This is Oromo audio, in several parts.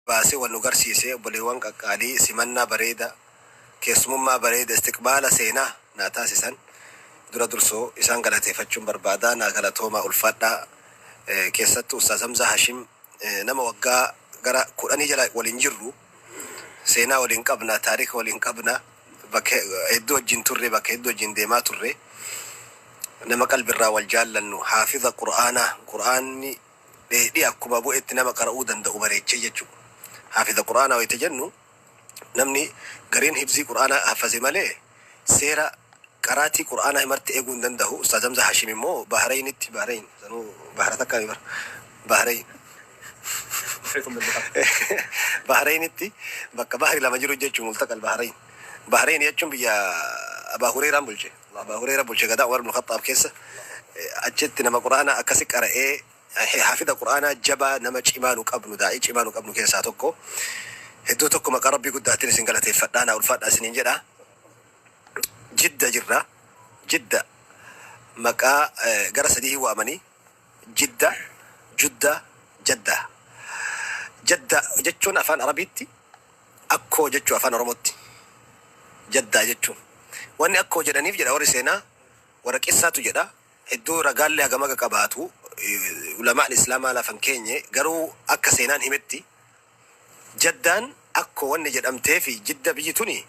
Baasee wal nu garsiise. Obboleewwan qaqqaalii simannaa bareeda, keessumummaa bareeda, istiqbaala seenaa naa taasisan dura dursoo isaan galateeffachuun barbaada. Naa galatoomaa, ulfaadhaa. Keessattuu Ustaaz Hamzaa Hashim, nama waggaa gara 10 jala waliin jirru, seenaa waliin qabna, taarika waliin qabna, bakka hedduu wajjin turre, bakka hedduu wajjin deemaa turre, nama qalbirraa wal jaallannu, haafiza Qur'aanaa, Qur'aanni dheedhii akkuma bu'etti nama qara'uu danda'u bareechee jechuudha. Haafiza Qur'aanaa wayita jennu, namni gariin hifzii Qur'aanaa hafaze malee seera qaraatii Qur'aanaa himarti eeguu hin danda'u. Ustaaz Hamza Hashim immoo Bahraynitti, Bahrain sanuu bahra takka bara Bahrain, Bahraynitti bakka bahri lama jiru jechuun multaqal Bahrain. Bahrain jechuun biyya Abaa Hureeraan bulche. Abaa Hureera bulche gadaa Umar ibn Khattaab keessa. Achitti nama Qur'aanaa akkasi qara'ee, hafiza Qur'aanaa jabaa, nama cimaa nu qabnu, daa'ii cimaa nu qabnu keessaa tokko. Hedduu tokko maqaa Rabbii guddaatiin isin galateeffadhaa, naa ulfaadhaa isiniin jedha. Jidda jirra. Jidda maqaa gara sadii waamanii: Jidda, Judda, Jadda. Jadda jechuun afaan Arabiitti akkoo jechuu, afaan Oromootti jaddaa jechuun. Wanni akkoo jedhaniif jedha warri seenaa, warra qissaatu jedha, hedduu ragaallee hagam aga qabaatu ulamaan Islaamaa lafan keenye, garuu akka seenaan himetti jaddaan akkoo wanni jedhamtee fi Jidda biyyi tuni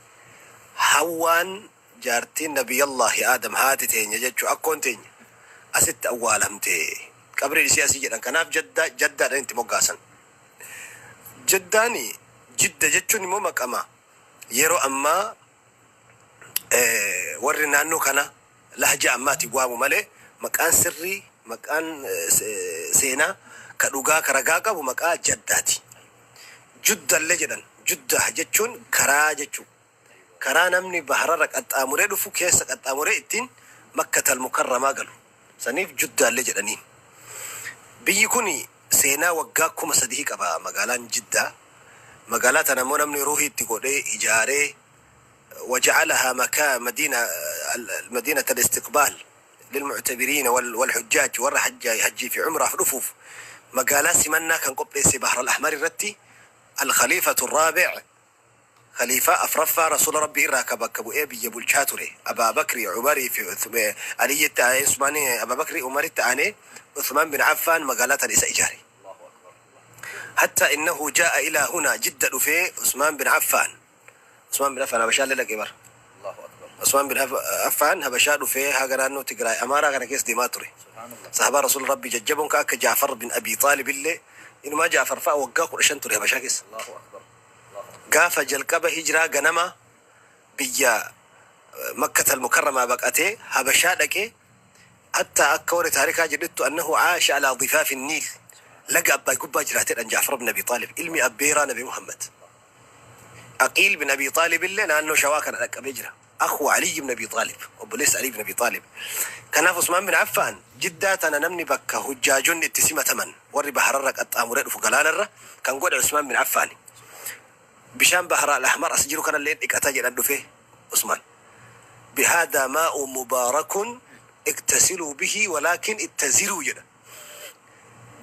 Hawwaan, jaartiin Nabiyallaahi Aadam, haati teenya jechuu, akkoon teenya asitti awwaalamte, qabriin isii asii jedhan. Kanaaf jaddaa jaddaadhaan itti moggaasan. Jaddaani Jidda jechuun immoo maqama yeroo ammaa warri naannoo kana lahja ammaatiin waamu malee, maqaan sirrii, maqaan seenaa ka dhugaa, ka ragaa qabu maqaa Jaddaati. Juddallee jedhan. Juddaa jechuun karaa jechuu. Karaa namni bahararra qaxxaamuree dhufu keessa qaxxaamuree ittiin Makkatal Mukarramaa galu. Saniif Juddaallee jedhaniin. Biyyi kun seenaa waggaa 3000 qaba magaalaan Jiddaa. Magaalaa tana immoo namni ruuhii itti godhee ijaaree, waja'alahaa makaa madiina madiinata al-istiqbaal lilmu'tabiriina wal hujjaaj, warra hajjii fi umraaf dhufuuf magaalaa simannaa kan qopheesse Bahar al-Ahmar irratti al-Khaliifatu Raabi', khaliifaa afraffaa Rasuula Rabbii irraa ka bakka bu'ee biyya bulchaa ture, Abaa Bakrii, Umarii fi Aliyyitti aanee Usmaanii, Abaa Bakrii, Umaritti aanee Usmaan bin Affaan magaalaa tana isa ijaare. Hatta innahu jaa'a ilaa hunaa, Jidda dhufee Usmaan bin Affaan. Usmaan bin Affaan Habashaallee dhaqee bara. Usmaan bin Affaan Habashaa dhufee haga naannoo Tigraay, Amaaraa kana keessa deemaa ture. Sahabaa Rasuula Rabbii jajjaboon ka akka Jaafar bin Abii Xaalib illee, inumaa Jaafar fa'a waggaa 15 ture Habashaa keessa. Gaafa jalqaba hijraa ganama biyya Makkatal Mukarramaa baqatee Habashaa dhaqee, hattaa akka warri taarikaa jedhuttu, annahu aasha alaa difaafi Niil, laga Abbaay gubbaa jiraatedhan Jaafar bin Abii Xaalib, ilmi abbeeraa Nabi Muhammad. Aqiil bin Abii Xaalib illee naannoo Shawaa kana dhaqqabee jira. Akhuu Aliyyi bin Abii Xaalib, obboleessa Aliyyi bin Abii Xaalib. Kanaaf Usmaan bin Affaan Jiddaa tana namni bakka hujjaajonni itti simataman, warri bahararra qaxxaamuree dhufu galaanarra, kan godhe Usmaan bin Affaani. Bishaan Bahra al-Ahmar as jiru kanallee dhiqata jedhan dhufe Usmaan. Bihaadaa maa'u mubaarakun igtasiluu bihi walaakin ittaziruu jedha.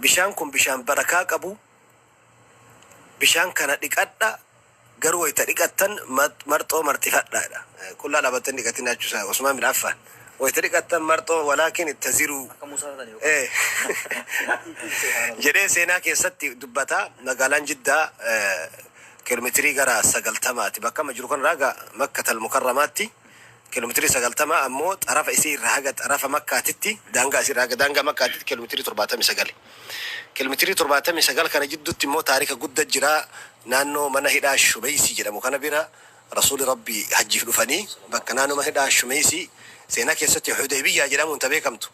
Bishaan kun bishaan barakaa qabu, bishaan kana dhiqadha, garuu wayita dhiqattan marxoo marxifadha jedha. Qullaa dhaabattanii dhiqatinaa jechuu isaa Usmaan bin Affaan. Wayita dhiqattan marxoo, walaakin ittaziruu. Akka Muusaa taatanii yookaan. Jedhee seenaa keessatti dubbata. Magaalaan Jiddaa kiiloomeetirii gara 90ti. Bakka amma jiru kanarraa haga Makkatal Mukarramaatti kiiloomeetirii 90, ammoo xarafa isii irraa haga xarafa Makkaatitti, daangaa isii irraa haga daangaa Makkaatitti kiiloomeetirii 79. Kiiloomeetirii 79 kana jidduutti immoo taarika guddaa jira. Naannoo mana hidhaa Shumeysii jedhamu kana bira Rasuuli Rabbii hajjiif dhufanii bakka naannoo mana hidhaa Shumeysii, seenaa keessatti Hudaybiyyaa jedhamuun ta beekamtu,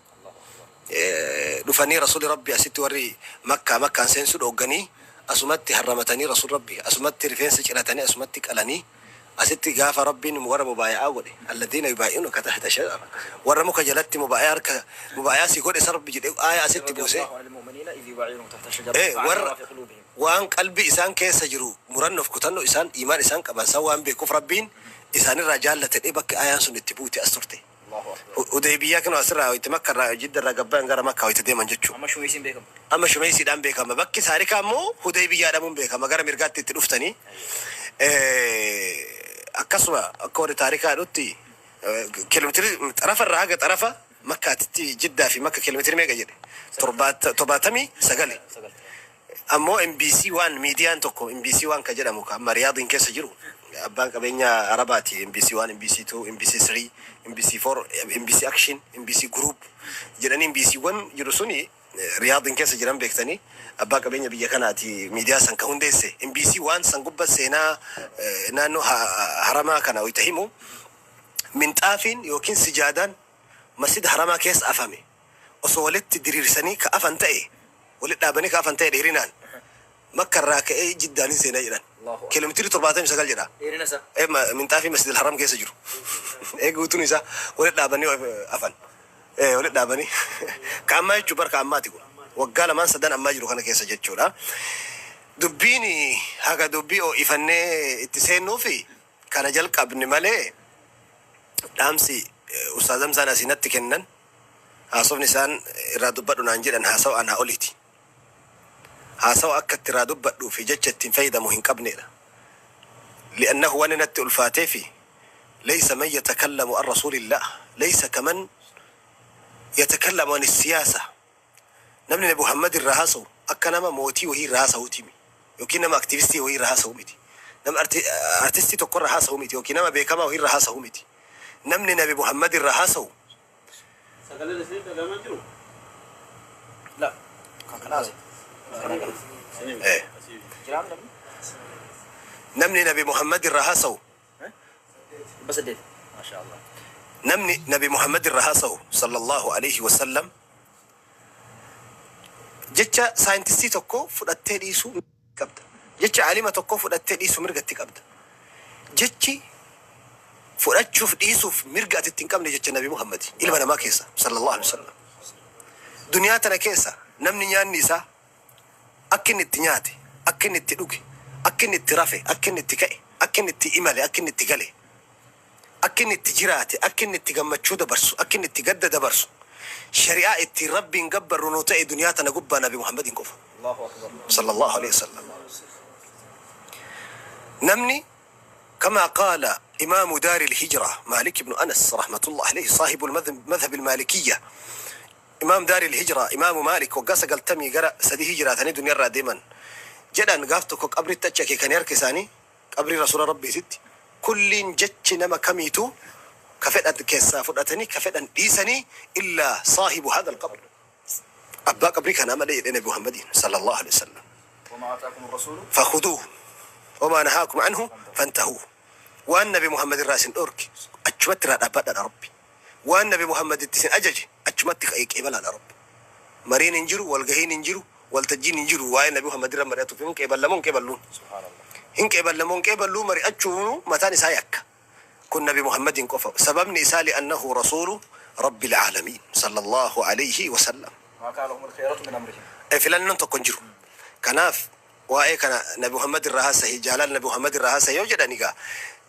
dhufanii Rasuuli Rabbii asitti warri Makkaa Makkaan seensuu dhoogganii asumatti harramatanii, Rasuul Rabbii asumatti rifeensa ciratanii, asumatti qalanii, asitti gaafa Rabbiin warra mubaaya'a godhe, alladhiina yubaayi'unaka tahta shajara, warra muka jalatti mubaayaa harka mubaayaa si godhe san Rabbi jedhee aayaa asitti buuse. رضي الله عن المؤمنين إذ يبايعونك تحت الشجرة فعلم warra ما في قلوبهم. Waan qalbii isaan keessa jiru, murannoof kutannoo isaan iimaan isaan qaban san waan beekuuf Rabbiin isaanirraa jaallate dhee bakki aayaan sun itti buute as turte. Allahu akbar. Hudaybiyaa kan asirraa wayita Makkarraa Jiddarraa gabbaan gara Makkaa wayita deeman jechuudha. Amma Shumeesiin beekama. Amma Shumeesiidhaan beekama. Bakki saarikaa immoo Hudaybiyaa jedhamuun beekama. Gara mirgaatti itti dhuftanii. Akkasuma akka warri taarikaa dhutti kiiloomeetirii xarafa irraa haga xarafa Makkaatitti Jiddaa fi Makka kiiloomeetirii meeqa jedhe? 79. Sagal. Ammoo MBC waan miidiyaan tokko MBC waan ka jedhamu ka amma Riyaadiin keessa jiru abbaan qabeenya Arabaati. MBC 1, MBC 2, MBC 3, MBC 4, MBC Action, MBC Group jedhanii MBC wan jiru suni Riyaadiin keessa jiran beektanii abbaa qabeenya biyya kanaati miidiyaa san ka hundeesse. MBC waan san gubba seenaa naannoo haramaa kana wayita himu minxaafiin yookiin sijaadaan masjida haramaa keessa afame osoo walitti diriirsanii ka afan ta'e, walitti dhaabanii ka afan ta'e, dheerinaan Makka irraa ka'ee Jiddaanin seenaa jedhan. Allahu akbar. Kiiloomeetirii 79 jedha. Dheerina isaa. Minxaafii masjidil haram keessa jiru. Guutuun isaa walitti dhaabanii afan. Walitti dhaabanii. Ka ammaa jechuun bara ka ammaati kun. Waggaa lamaan sadan ammaa jiru kana keessa jechuudha. Dubbiin haga dubbii ho'ifannee itti seennuufi kana jalqabne malee dhaamsi Ustaaz Hamzaan asii natti kennan, haasofni isaan irraa dubbadhu naan jedhan haasawa anaa oliiti. Haasawa akka itti irraa dubbadhuu fi jecha ittiin fayyadamu hin qabnedha. Li'annahu wanni natti ulfaatee fi laysa man yatakallamu an rasuulillah laysa kaman yatakallamu an siyaasa. Namni Nabi Muhammad irraa haasa'u akka nama mootii wahii irraa haasa'uuti yookiin nama aktivistii wahii irraa haasa'u miti. Nama artistii tokko irraa haasa'u miti yookiin nama beekamaa wahii irraa haasa'u miti. Namni Nabi Muhammad irraa haasa'u Sagaleen isin dhagahamaa jiru? La. Kan kanaas. Kana kana. Isin asii. Jiraam namni? Namni Nabi Muhammad irraa haasa'u 800. Maasha Allah. Namni Nabi Muhammad irraa haasa'u sallallahu alaihi wasallam jecha saayintistii tokko fudhattee dhiisuu qabda. Jecha alima tokko fudhattee dhiisuu mirgatti qabda. Jechi fudhachuuf dhiisuuf mirga ati ittiin qabne jecha Nabi Muhammad ilma namaa keessa sallallahu alaihi wasallam. Duniyaa tana keessa namni nyaanni isaa akka inni itti nyaate, akka inni itti dhuge, akka inni itti rafe, akka inni itti ka'e, akka inni itti imale, akka inni itti gale, akka inni itti jiraate, akka inni itti gammachuu dabarsu, akka inni itti gadda dabarsu, shari'aa ittiin Rabbiin gabbarru nu ta'e duniyaa tana gubbaa Nabi Muhammadin qofa. Allahu akbar. Sallallahu alaihi wasallam. Namni كما قال إمام دار الهجرة مالك بن أنس رحمة الله عليه، صاحب المذهب المالكية، إمام دار الهجرة إمام مالك، waggaa 90 gara sadii hijiraatanii duniyaa irraa deeman jedhan, gaaf tokko qabritti achi akeekanii harka isaanii qabrii rasuula Rabbiititti, kulliin jechi nama kamiitu ka fedhan keessaa fudhatanii ka fedhan dhiisanii illaa saahibu hada alqabr, abbaa qabrii kanaa malee jedhe Nabi Muhammadiin sallallahu alaihi wasallam. وما آتاكم الرسول فخذوه وما نهاكم عنه فانتهوا. Waan Nabi Muhammad irraa isin dhorke achumatti irraa dhaabbadhaadha Rabbi. Waan Nabi Muhammad itti isin ajaje achumatti qeebalaadha Rabbi. Mariin hin jiru, walgahiin hin jiru, waltajjiin hin jiru. Waa'ee Nabi Muhammad irra mari'atuuf hin qeeballamoo hin qeeballuun. سبحان الله. Hin qeeballamoo hin qeeballuu mari'achuun mataan isaa yakka. Kun Nabi Muhammadin qofa. Sababni isaa li'annahu rasuulu rabbil caalamiin sallallahu alayhi wasallam. ما كان لهم الخيرة من أمرهم. Filannoon tokko hin jiru. Kanaaf waa'ee kana Nabi Muhammad irraa haasahi, jaalala Nabi Muhammad irraa haasahi yoo jedhan, egaa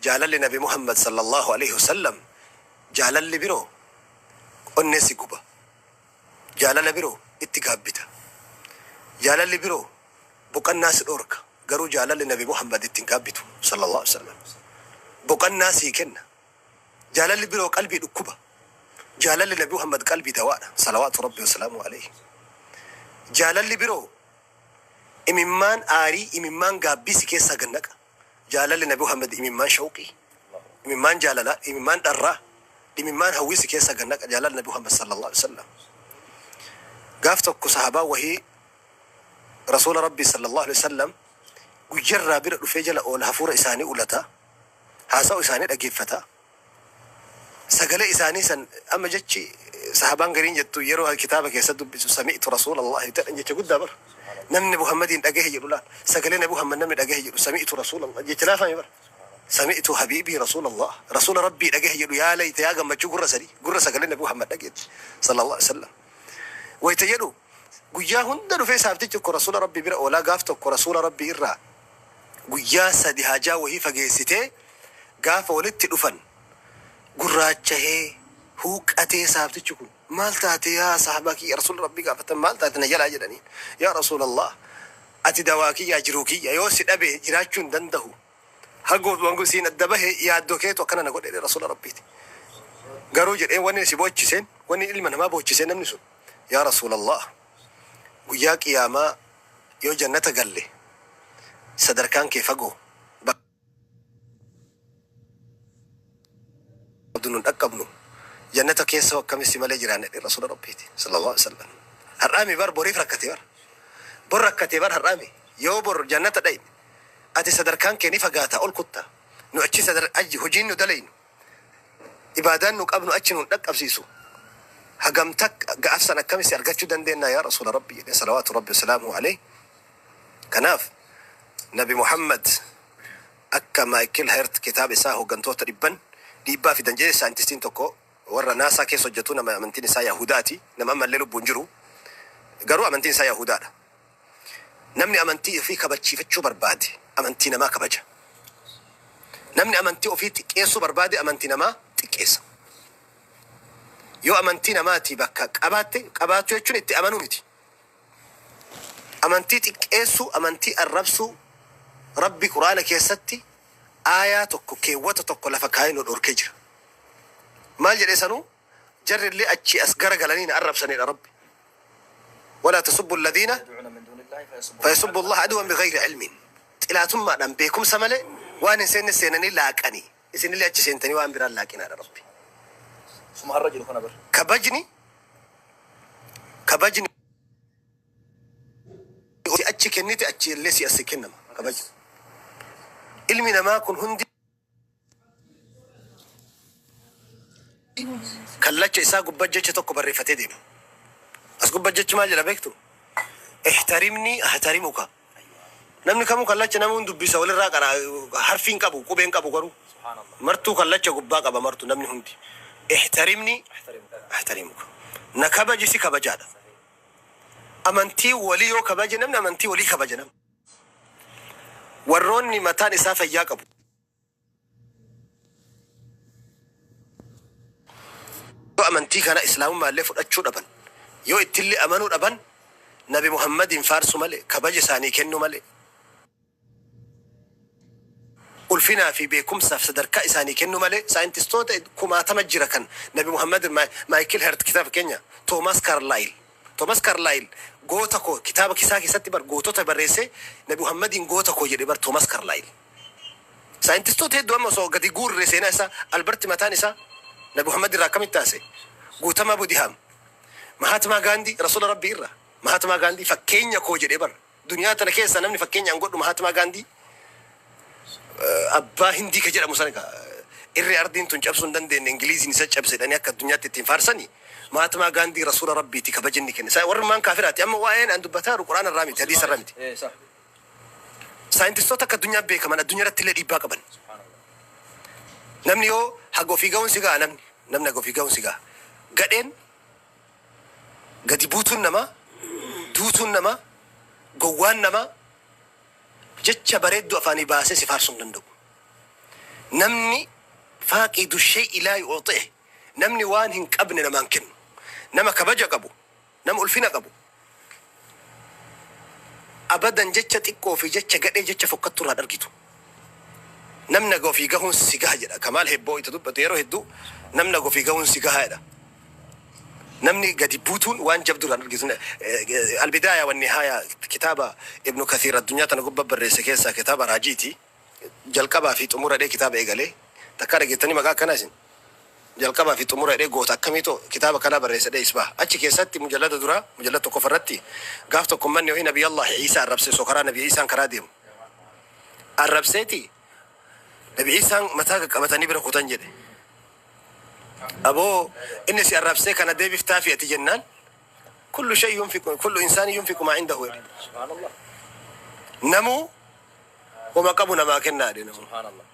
jaalalli Nabi Muhammad sallallahu alaihi wasallam jaalalli biroo onnee si guba. Jaalala biroo itti gaabbita. Jaalalli biroo boqannaa si dhorka. Garuu jaalalli Nabi Muhammad ittiin gaabbitu sallallahu alaihi wasallam. Boqannaa sii kenna. Jaalalli biroo qalbii dhukkuba. Jaalalli Nabi Muhammad qalbii dawaadha. Salawaatu Rabbi wasalaamu alaihi. Jaalalli biroo imimmaan aarii, imimmaan gaabbii si keessaa gannaqa. Jaalalli Nabi Muhammad imimmaan shauqii, imimmaan jaalalaa, imimmaan dharraa, imimmaan hawwii si keessaa gannaqa jaalalli Nabi Muhammad sallallahu alaihi wasallam. Gaaf tokko sahabaa wahii rasuula Rabbii sallallahu alaihi wasallam guyyarraa bira dhufee jala oola, hafuura isaanii ulata, haasa'u isaanii dhageeffata. Sagalee isaanii san amma jechi sahabaan gariin jettu yeroo kitaaba keessa dubbisu sami'tu rasuula Allahi jedhan jecha guddaa bara. Namni Muhammadiin dhagahe jedhu laal, sagalee Nabi Muhammad namni dhagahe jedhu, sami'tu rasuula Allah jecha laafame bara. Sami'tu habiibii rasuula Allah, rasuula Rabbii dhagahe jedhu, yaa layta, yaa gammachuu gurra sadii gurra sagalee Nabi Muhammad dhageetti sallallahu alaihi wasallam. Wayita jedhu guyyaa hunda dhufee saabtichi tokko rasuula Rabbii bira oolaa, gaaf tokko rasuula Rabbii irraa guyyaa 3 haajaa wahii fageessitee gaafa walitti dhufan gurraachahee Huuqqatee saabtichi kun maal taate yaa sahabaa kiyya rasuula rabbii gaafatan maal taate na jalaa jedhaniin yaa rasuulallah ati dawaa kiyyaa jiruu kiyya yoo si dhabe jiraachuu hin danda'u hagoof wangu siin adda bahe yaaddoo keetu akkana na godhe rasuula rabbiiti. Garuu jedheen wanni si boochiseen wanni ilma namaa boochiseen namni sun yaa rasuulallah guyyaa qiyaamaa yoo jannata galle sadarkaan kee fagoo qabdu nun dhaqqabnu jannata keessa akkamitti malee jiraanne rasuula rabbiiti sallallahu alaihi wasallam. Har'aami bar boriif rakkate bar bor rakkate bar har'aami yoo bor jannata dhayne ati sadarkaan kee ni fagaata ol kutta nu achi sadar aji hojiin nu dalaynu ibaadaan nu qabnu achi nun dhaqqabsiisu hagam takka ga'afsan akkamitti argachuu dandeenya yaa rasuula rabbi jedhe salawaatu rabbi wasalaamu alayhi. Kanaaf Nabi Muhammad akka Maayikil Hert kitaaba isaa hooggantoota dhibban dhiibbaa fidan jedhe saayintistiin tokko warra naasaa keessa hojjetu nama amantiin isaa Yahudaati nama ammallee lubbuun jiru garuu amantiin isaa Yahudaadha. Namni amantii ofii kabachiifachuu barbaade amantii namaa kabaja. Namni amantii ofii xiqqeessuu barbaade amantii namaa xiqqeessa. Yoo amantii namaatii bakka qabaatte qabaachuu jechuun itti amanuu miti. Amantii xiqqeessuu, amantii arrabsuu rabbi quraana keessatti aayaa tokko keewwata tokko lafa kaayee nu dhorkee jira. Maal jedhee sanuu jarri illee achii as garagalanii na arrabsanidha rabbi. ولا تسبوا الذين يدعون من دون الله فيسبوا فيسبوا الله عدوا بغير علم xilaatummaadhaan beekumsa malee waan hin seenne seenanii laaqanii isinillee achi seentanii waan biraan laaqinaadha rabbi. Suma har'a jiru kana bar. Kabajni achi kennite achi illee si as kennama kabajni. Ilmi namaa kun hundi kallacha isaa gubbaa jecha tokko barreeffatee deema. As gubbaa jechi maal jedha beektu? احترمني أحترمك. Namni kamuu kallacha nama hundi dubbisa walirraa qara harfiin qabu qubeen qabu garuu سبحان الله. Martuu kallacha gubbaa qaba martuu namni hundi. احترمني احترمك. أحترمك. Na kabaji si kabajaadha. Amantii walii yoo kabaje namni amantii walii kabaja namni. Warroonni mataan isaa fayyaa qabu. Yoo amantii kana islaamummaa illee fudhachuu dhaban yoo ittillee amanuu dhaban Nabi Muhammadin faarsu malee kabaja isaanii kennu malee ulfinaa fi beekumsaaf sadarkaa isaanii kennu malee saayintistoota kumaatama jira kan Nabi Muhammad Maayikil Hert kitaaba keenya Toomas Karlaayil Toomas Karlaayil goota koo kitaaba isaa keessatti bar gootota barreesse Nabi Muhammadin goota koo jedhe bar Toomas Karlaayil. Saayintistoota hedduu amma osoo gadi guurre seenaa isaa Alberti mataan isaa Nabi Muhammad irraa akkamitti taase Guutamaa Budihaam Mahatma Gaandii rasuula rabbii irraa Mahatma Gaandii fakkeenya koo jedhe bar duniyaa tana keessa namni fakkeenyaan godhu Mahatma Gaandii abbaa hindii ka jedhamu sana irree ardiin tun cabsuu hin dandeenye Ingiliziin isa cabse jedhanii akka addunyaatti ittiin faarsani Mahatma Gaandii rasuula rabbiiti kabajinni kenne warri maan kaafiraati amma waa'een an dubbataa jiru quraana irraa miti hadiisa irraa miti. Eh صح. Saayintistoota akka addunyaa beekaman addunyaa irratti illee dhiibbaa qaban. سبحان الله. Namni yoo haga ofii ga'uun si ga'a namni haga ofii ga'uun si ga'a. Gadheen gadi buutuun namaa duutuun namaa gowwaan namaa jecha bareedduu afaanii baasee si faarsuu hin danda'u. Namni فاقد الشيء لا يعطيه namni waan hin qabne namaan kennu nama kabaja qabu nama ulfina qabu abadan jecha xiqqoo fi jecha gadhee jecha fokkattuu irraa argitu. Namni naga ofii gahuun si gaha jedha. Kamaal Hebboo itti dubbatu yeroo hedduu namni naga ofii gahuun si gaha jedha. Namni gadi buutuun waan jabduu irraa argitu. البداية والنهاية kitaaba Ibnu Kathiir addunyaa tana gubbaa barreesse keessaa kitaaba raajiiti. Jalqabaa fi xumura dhee kitaaba eegalee takka dhageettanii maqaa akkanaa isin. Jalqabaa fi xumura dhee goota akkamiitu kitaaba kana barreesse dhee isbaa. Achi keessatti mujallada duraa mujallada tokko irratti gaaf tokko manni wahii Nabi Allah Iisaa arrabse osoo karaa Nabi Iisaan karaa deemu. Arrabseeti Nabi Iisaan mataa qaqqabatanii bira kutan jedhe. Aboo inni si arrabsee kana deebiftaa fi ati jennaan كل شيء ينفق كل إنسان ينفق ما عنده jedhe. سبحان الله. Namuu wama qabu namaa kennaa jedhe namuu. سبحان الله.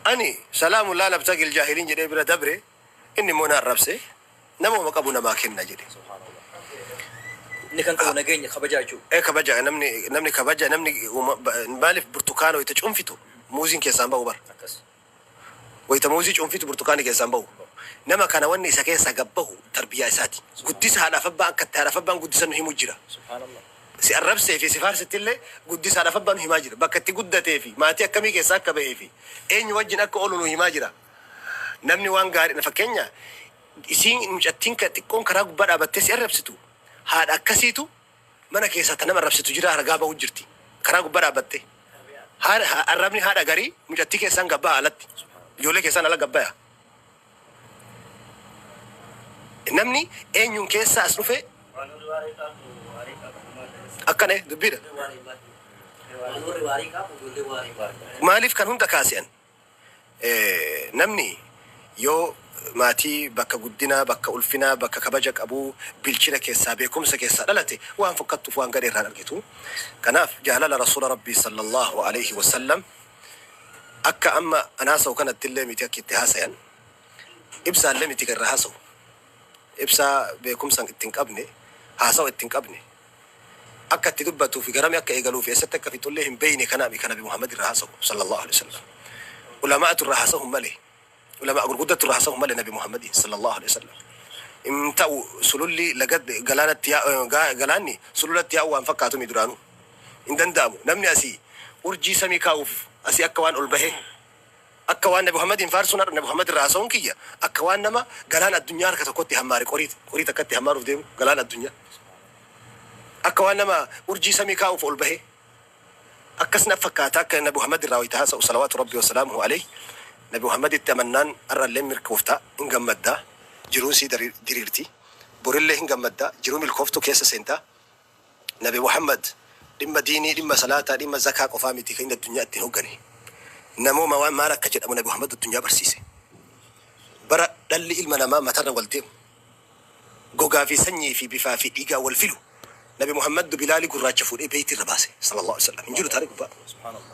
Ani سلام لا نبتغي الجاهلين jedhee bira dabre inni immoo na arrabse nama wama qabu namaa kenna jedhe. سبحان الله. Inni kan qabu nageenya kabajaa jechuudha. Ee kabaja namni kabaja namni maaliif burtukaana wayita cuunfitu muuziin keessaan bahu bara. Akkas. Wayita muuzii cuunfitu burtukaani keessaan bahu. Nama kana wanni isa keessaa gabbahu tarbiyaa isaati. Guddisa haadhaaf abbaa akka itti haadhaaf abbaan guddisan nu himu jira. Subhaanallah. Si arrabsee fi si faarsitti illee guddisa haadhaaf abbaan nu himaa jira. Bakka itti guddatee fi maatii akkamii keessaa akka bahee fi eenyu wajjin akka oolu nu himaa jira. Namni waan gaarii fakkeenya isiin mucattiin xiqqoon karaa gubbaa dhaabattee si arrabsitu haadha akkasiitu mana keessaa ta nama arrabsitu jira ragaa bahu jirti. Karaa gubbaa dhaabattee. Haadha arrabni haadha garii mucattii keessaan gabbaa alatti. Ijoollee keessaan ala gabbaya. Namni eenyuun keessa as dhufe akkana dubbiidha. Waan warri waarii qabu ijoollee waarii qabu. Maaliif kan hunda kaasi'an? Namni yoo maatii bakka guddinaa, bakka ulfinaa, bakka kabaja qabuu, bilchina keessaa, beekumsa keessaa dhalate waan fokkattuuf waan gadhee irraan argitu. Kanaaf jaalala rasuula rabbii sallallahu alaihi wasallam akka amma an haasa'u kanatti illee miti akka itti haasayan. Ibsaallee miti kan irra haasa'u. Ibsaa beekumsa itti hin qabne, haasa'u itti hin qabne. Akka itti dubbatuu fi garami akka eegaluu fi eessatti akka fixullee hin beeyne kanaaf kan Nabi Muhammad irra haasa'u sallallahu alaihi wasallam. Ulamaatu irra haasa'u malee. Ulamaa gurguddatu irra haasa'u malee Nabi Muhammadin sallallahu alaihi wasallam. Hin ta'u sululli laga galaanatti galaanni sululatti yaa'u waan fakkaatu mi duraanuu. Hin danda'amu. Namni asii urjii samii kaa'uuf asii akka waan ol bahee akka waan Nabi Muhammadin faarsuun har'a Nabi Muhammad irraa haasa'uun kiyya akka waan nama galaana addunyaa harka tokkotti hammaare qorii qorii takkatti hammaaruuf deemu galaana addunyaa. Akka waan nama urjii samii kaa'uuf ol bahee akkas na fakkaata akka Nabi Muhammad irraa wayita haasa'u salawaatu rabbi wasalaamuhu alayhi. Nabi Muhammaditti amannaan har'allee mirkooftaa hin gammaddaa jiruun sii diriirti borillee hin gammaddaa jiruu milkooftuu keessa seentaa. Nabi Muhammad dhimma diinii dhimma salaataa dhimma zakaa qofaa miti kan inni addunyaa ittiin hoggane. Namooma waan maal akka jedhamu Nabi Muhammad addunyaa barsiise. Bara dhalli ilma namaa matarra wal deemu gogaa fi sanyii fi bifaa fi dhiigaa wal filu Nabi Muhammad Bilaali gurraacha fuudhee beeyti irra baase sallallahu alaihi wasallam. Hin jiru taarikh gubbaa. Subhaanallah.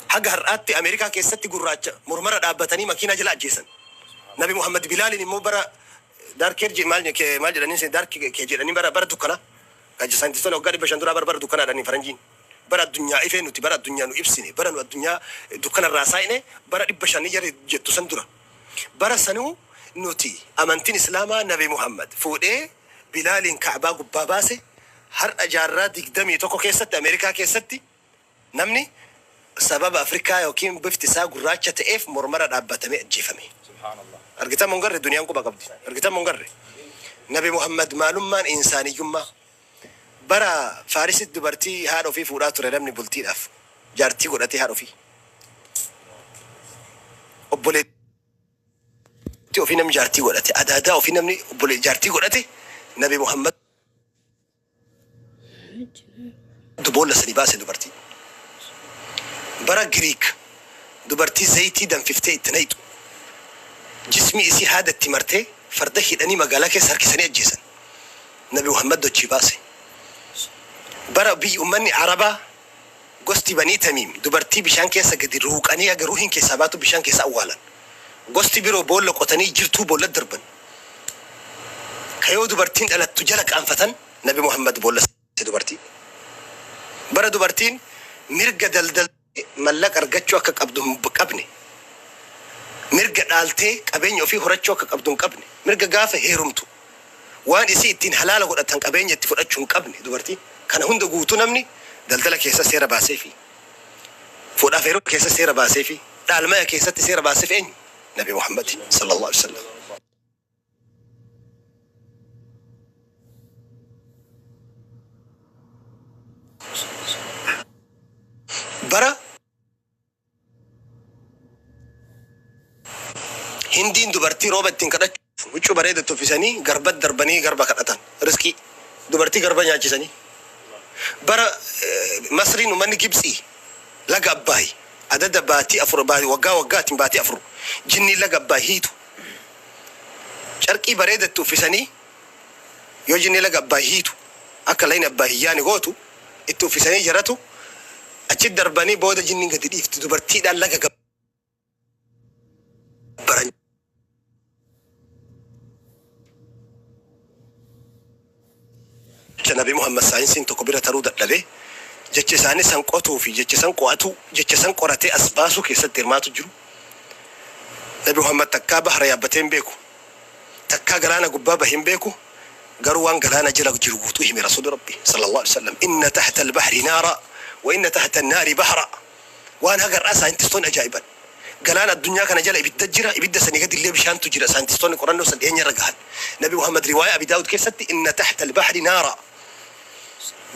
Haga har'aatti Ameerikaa keessatti gurraacha mormara dhaabbatanii makiinaa jala ajjeesan. Nabi Muhammad Bilaaliin immoo bara dark age maal maal jedhanii dark kee jedhanii bara bara dukkanaa. Kan saayintistoonni waggaa 500 duraa bara bara dukkanaa jedhanii faranjiin. Bara addunyaa ifee nuti bara addunyaa nu ibsine bara nu addunyaa dukkanarraa saayine bara 500 jara jettu san dura. Bara sanuu nuti amantiin Islaamaa Nabi Muhammad fuudhee Bilaaliin Kaabaa gubbaa baase har'a jaarraa 21 keessatti Ameerikaa keessatti namni sababa Afrikaa yookiin bifti isaa gurraacha ta'eef mormara dhaabbatamee ajjeefame. Subhaanallah. Argitan mun garre duniyaan quba qabdi. Argitan mun garre. Nabi Muhammad maalummaan insaaniyyummaa bara Faarisitti dubartii haadha ofii fuudhaa ture namni bultiidhaaf jaartii godhatee haadha ofii. Obboleettii ofii namni jaartii godhate adaadaa ofii namni obbolee jaartii godhate Nabi Muhammad boolla sanii baase dubartii. Bara Giriik dubartii zayitii danfiftee itti naqxu jismi isii haada itti martee farda hidhanii magaalaa keessa harkisanii ajjeesan. Nabi Muhammad dochii baase. Bara biyyi ummanni Arabaa gosti Banii Tamiim dubartii bishaan keessa gadi ruuqanii haga ruuhin keessaa baatu bishaan keessa awwaalan. Gosti biroo boolla qotanii jirtuu boolla darban. Kayoo dubartiin dhalattu jala qaanfatan Nabi Muhammad boolla dubartii. Bara dubartiin mirga daldal mallaqa argachuu akka qabdu hin qabne. Mirga dhaaltee qabeenya ofii horachuu akka qabdu hin qabne. Mirga gaafa heerumtu waan isii ittiin halaala godhatan qabeenya itti fudhachuu hin qabne dubartiin. Kana hunda guutuu namni daldala keessa seera baasee fi fuudhaaf heeruma keessa seera baasee fi dhaalmaya keessatti seera baaseef eenyu? Nabi Muhammad sallallahu alaihi wasallam. Bara Hindiin dubartii rooba ittiin kadhachuuf huccuu bareedatti uffisanii garba darbanii garba kadhatan. Riskii dubartii garba nyaachisanii. Bara Masriin uummanni Gibxii laga Abbaay adada baatii 4 waggaa waggaatiin baatii 4 jinni laga Abbaay hiitu. Carqii bareedatti uffisanii yoo jinni laga Abbaay hiitu akka layni Abbaay hiyyaani gootu itti uffisanii jaratu achi darbanii booda jinniin gadi dhiifti dubartiidhaan laga gabbaran. Jecha Nabi Muhammad saayinsiin tokko bira taruu dadhabee jecha isaanii san qotuu fi jecha san qo'atu jecha san qoratee as baasuu keessatti hirmaatu jiru. Nabi Muhammad takkaa bahara yaabbatee hin beeku. Takkaa galaana gubbaa bahee hin beeku, garuu waan galaana jala jiru guutuu hime Rasuulli Rabbi sallallahu alaihi wasallam. Inna tahta al-bahri naara wa inna tahta an-naari bahra. Waan haga har'aa saayintistoonni ajaa'iban. Galaana addunyaa kana jala ibidda jira, ibidda sanii gadi illee bishaantu jira. Saayintistoonni qorannoo san dhiyeenya irra gahan. Nabi Muhammad riwaayaa Abi Daawud keessatti inna tahta al-bahri naara.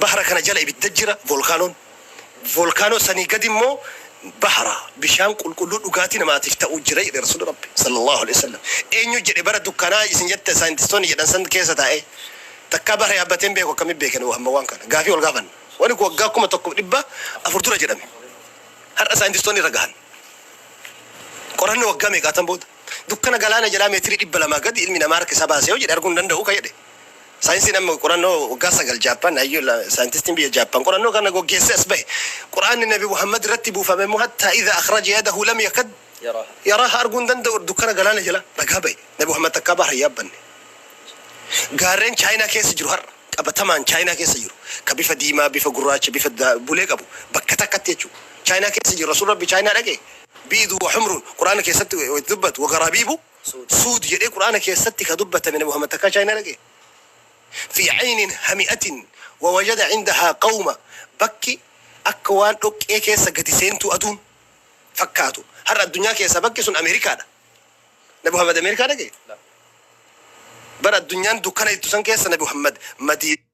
Bahra kana jala ibidda jira, volkaanoon. Volkaanoo sanii gadi immoo bahra, bishaan qulqulluu dhugaatii namaatiif ta'u jira jedhe Rasuulli Rabbi sallallahu alaihi wasallam. Eenyu jedhe bara dukkanaa isin jette saayintistoonni jedhan san keessa taa'ee takkaa bahra yaabbatee hin beeku, akkamitti beeke Nabi Muhammad waan kana? Gaafii wal gaafanna. Wani kun waggaa 1400 dura jedhame. Har'a saayintistoonni irra gahan. Qorannoo waggaa meeqaatan booda. Dukkana galaana jalaa meetirii 200 gadi ilmi namaa harka isaa baasee yoo jedhe arguu hin danda'u ka jedhe. Saayinsiin amma qorannoo waggaa 9 Jaappaan hayyuu saayintistiin biyya Jaappaan qorannoo kana goggeessee as bahe. Qur'aanni Nabi Muhammad irratti buufame immoo hattaa idha akhraja yadahu lam yakad yaraaha, arguu hin danda'u dukkana galaana jalaa ragaa bahe. Nabi Muhammad takkaa bahra hin yaabbanne. Gaarreen Chaayinaa keessa jiru har'a qabatamaan Chaayinaa keessa jiru ka bifa diimaa, bifa gurraacha, bifa bulee qabu bakka takkatti jechuudha. Chaayinaa keessa jiru Rasuul Rabbi Chaayinaa dhaqee biidu wa humrun Qur'aana keessatti dubbatu wa garaabiibu suud jedhee Qur'aana keessatti ka dubbatame Nabi Muhammad takkaa Chaayinaa dhaqee. Fi aynin hami'atin wa wajada indahaa qawma, bakki akka waan dhoqqee keessa gadi seentuu aduun fakkaatu har'a addunyaa keessaa bakki sun Ameerikaadha. Nabi Muhammad Ameerikaa dhaqee? Bara addunyaan dukkana ittu san keessa Nabi Muhammad Madiinaa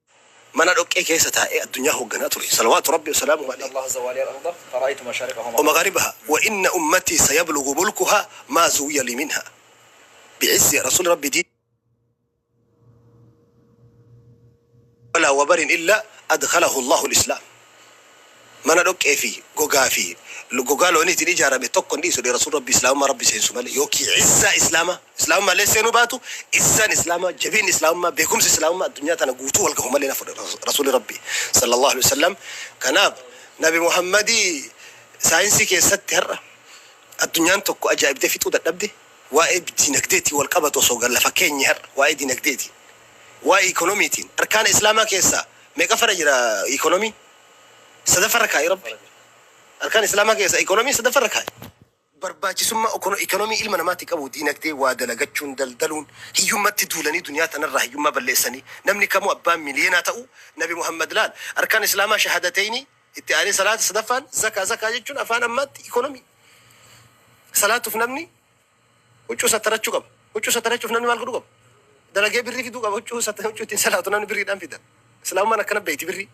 mana dhoqqee keessa taa'ee addunyaa hoogganaa ture. Salawaatu Rabbi wasalaamuhu alayhi. الله زوالي الأرض فرأيت مشارقها ومغاربها وإن أمتي سيبلغ ملكها ما زوي لي منها بعز رسول ربي دين ولا وبر إلا أدخله الله الإسلام. Mana dhoqqee fi gogaa fi gogaa looniitiin ijaarame tokko hin dhiisu rasuul Rabbi islaamummaa Rabbi seensu malee, yookiin izzaa islaamaa islaamummaa illee seenuu baatu, izzaan islaamaa, jabiin islaamummaa, beekumsi islaamummaa addunyaa tana guutuu wal gahu malee na fudhe Rasuulli Rabbi sallallahu alaihi wasallam. Kanaaf Nabi Muhammadii saayinsii keessatti har'a addunyaan tokko ajaa'ibdee fixuu dadhabde, waa'ee diinagdeetiin wal qabatu osoo lafa keenye har'a waa'ee diinagdeetiin, waa'ee ikonomiitiin arkaana islaamaa keessaa meeqa fara jira? Ikonomii sadaffarra kaa'e Rabbi. Arkaan islaamaa keessa ikonomii sadaffarra kaa'e. Barbaachisummaa ikonomii ilma namaatti qabu, diinagdee, waa dalagachuun, daldaluun, hiyyummatti duulanii duniyaa tanarraa hiyyummaa balleessanii namni kamuu abbaan miliyeenaa ta'u. Nabi Muhammad laal, arkaan islaamaa shahadatayni, itti aanee salaata, sadaffaan zakaa. Zakaa jechuun afaan ammaatti ikonomii. Salaatuuf namni huccuu sattarachuu qaba. Huccuu sattarachuuf namni maal godhuu qaba? Dalagee birrii fiduu qaba. Huccuu huccuu ittiin salaatu namni birriidhaan fida. Islaamummaan akkana beeyti birrii.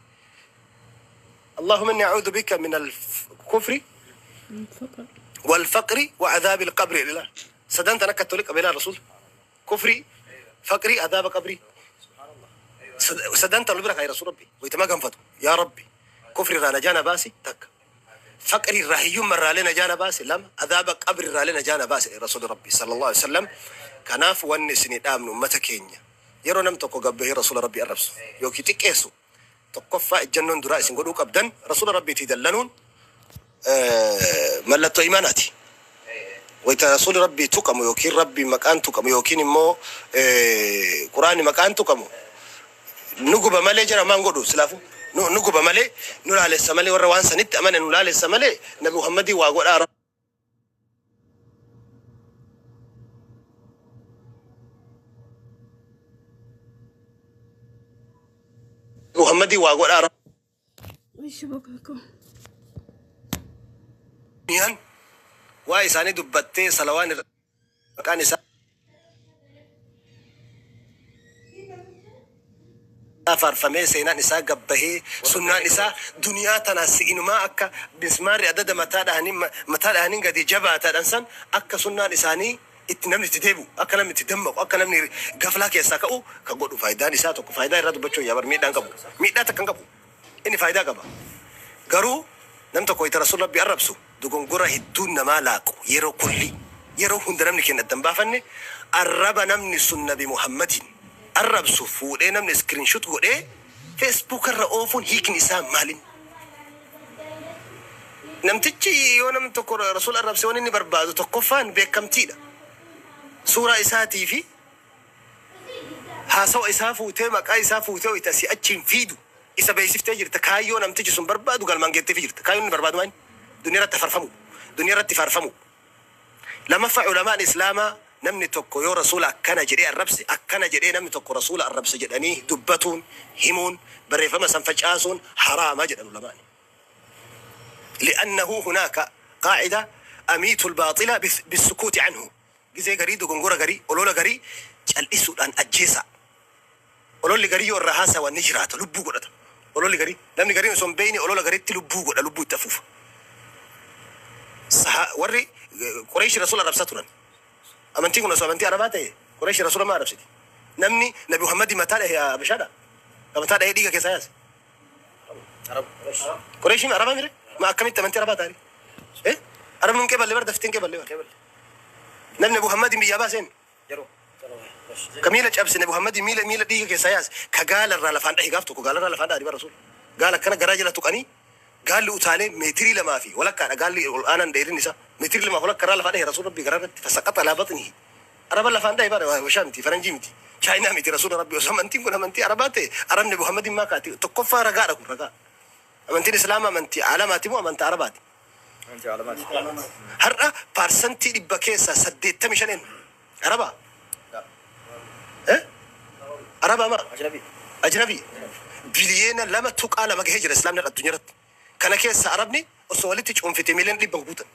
اللهم إني أعوذ بك من الكفر والفقر وعذاب القبر. لا سدنت أنا كاثوليك قبل الرسول كفري، فقري، عذاب قبري. سدنت لبرك يا رسول ربي ويتما قنفتو يا ربي كفري را نجانا باسي تك، فقري را hiyyummaa irraa نجانا باسي لم، عذاب قبر را نجانا باسي رسول ربي صلى الله عليه وسلم. Kanaaf wanni isinii dhaamnu ummata keenya, yeroo nam tokko gabbahee rasuula Rabbii arrabsu yookiin xiqqeessu, tokkoffaa ejjannoon duraa isin godhuu qabdan, rasuula Rabbiitii dallanuun mallattoo imaanaati. Wayita rasuulli Rabbii tuqamu yookiin Rabbi maqaan tuqamu yookiin immoo Quraanni maqaan tuqamu nu guba malee jira maan godhu silaafu nu guba malee, nu laalessa malee, warra waan sanitti amane nu laalessa malee Nabi Muhammadii waa godhaa. Muhammadii waa godhaa. Duniyaan waa isaanii dubbattee salawaan irra maqaan isaa faarfamee, seenaan isaa gabbahee, sunnaan isaa duniyaa tana si'inumaa akka mismaarri adada mataa dhahanii gadi jabaataadhaan san akka sunnaan isaanii itti namni itti deebi'u, akka namni itti dammaqu, akka namni gaflaa keessaa ka'u kan godhu. Faayidaan isaa tokko, faayidaa irraa dubbachuu yaa bar, miidhaan qabu, miidhaa takka hin qabu, inni faayidaa qaba. Garuu nam tokko itti rasuul Rabbi arrabsu dogongora hedduun namaa laaqu. Yeroo kulli yeroo hunda namni keenya addan baafanne, arraba namni sun Nabi Muhammadiin arrabsu fuudhee namni screenshot godhee Facebook irra oofuun hiikni isaa maalin? Namtichi yoo namni tokko rasuul arrabse waan inni barbaadu tokkoffaan beekamtiidha. Suuraa isaatii fi haasawa isaa fuutee, maqaa isaa fuutee wayita si achiin fiidu isa beeksiftee jirta. Kaayyoo namtichi sun barbaadu galmaan geetteefii jirta. Kaayyoon inni barbaadu maali? Duniyaa irratti farfamu, duniyaa irratti faarfamu. Lammaffaa, ulamaan islaamaa Namni tokko yoo Rasuula akkana jedhee arrabse, akkana jedhee namni tokko Rasuula arrabse jedhanii dubbatuun, himuun, barreeffama san facaasuun haraama jedhan ulamaani. Li'annahu hunaaka qaacida amiitu albaaxila bissukuuti anhu. Gizee garii dogongora garii, olola garii cal'isuudhaan ajjeesaa. Ololli garii yoo irraa haasawan ni jiraata, lubbuu godhata. Ololli garii, namni gariin osoo hin beeyne olola gariitti lubbuu godha, lubbuu itti afuufa. Saha, warri Qureeyshi Rasuula arrabsaa turan. Amantiin kun osoo amantii Arabaa ta'e Qureeyshi Rasuula maa arrabsiti? Namni Nabi Muhammadi mataa dhahe Habashaadha? Ka mataa dhahee dhiiga keessaa yaase? Qureeyshi Arabaa mire? Ma akkamitti amantii Arabaa ta'ani? Eh? Arabni hin qeeballe bar daftee hin qeeballe bar. Namni Nabi Muhammadin biyyaa baase eenyu? Ka miila cabse Nabi Muhammadi miila miila dhiiga keessaa yaase ka gaala irraa lafaan dhahe gaaf tokko gaala irraa lafaan dhahani bar Rasuula. Gaala akkana garaa jala tuqanii gaalli utaalee meetirii lamaa fi walakkaadha gaalli ol aanaan dheerinni isaa meetirii lamaa fi walakka irraa lafaa dhahe Rasuula Rabbii garaa irratti fasaqaxa alaa baxnihi. Araba lafaan dhahe bar Habashaa miti faranjii miti Chaayinaa miti Rasuula Rabbii osoo amantiin kun amantii Arabaa ta'e Arabni Nabi Muhammadin maa kaati tokkoffaa ragaadha kun ragaa. Amantiin Islaamaa amantii aalamaati moo amanta Arabaati? Amantii aalamaati. Har'a paarsantii dhibba keessaa 85 eenyu? Arabaa? Eh? Arabaa maa? Ajnabii. Ajnabii. Biliyeena 2.2 gahee jira Islaamni har'a addunyaa irratti. Kana keessa Arabni osoo walitti cuunfite miliyoona dhibba hin guutan.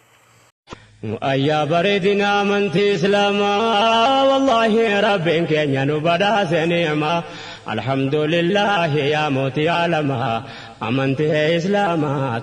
Ayyaa bareedina amantii islaamaa wallaahi rabbiin keenya nu badhaase ni'maa alhamdulillaahi yaa mootii aalamaa amantii islaamaa.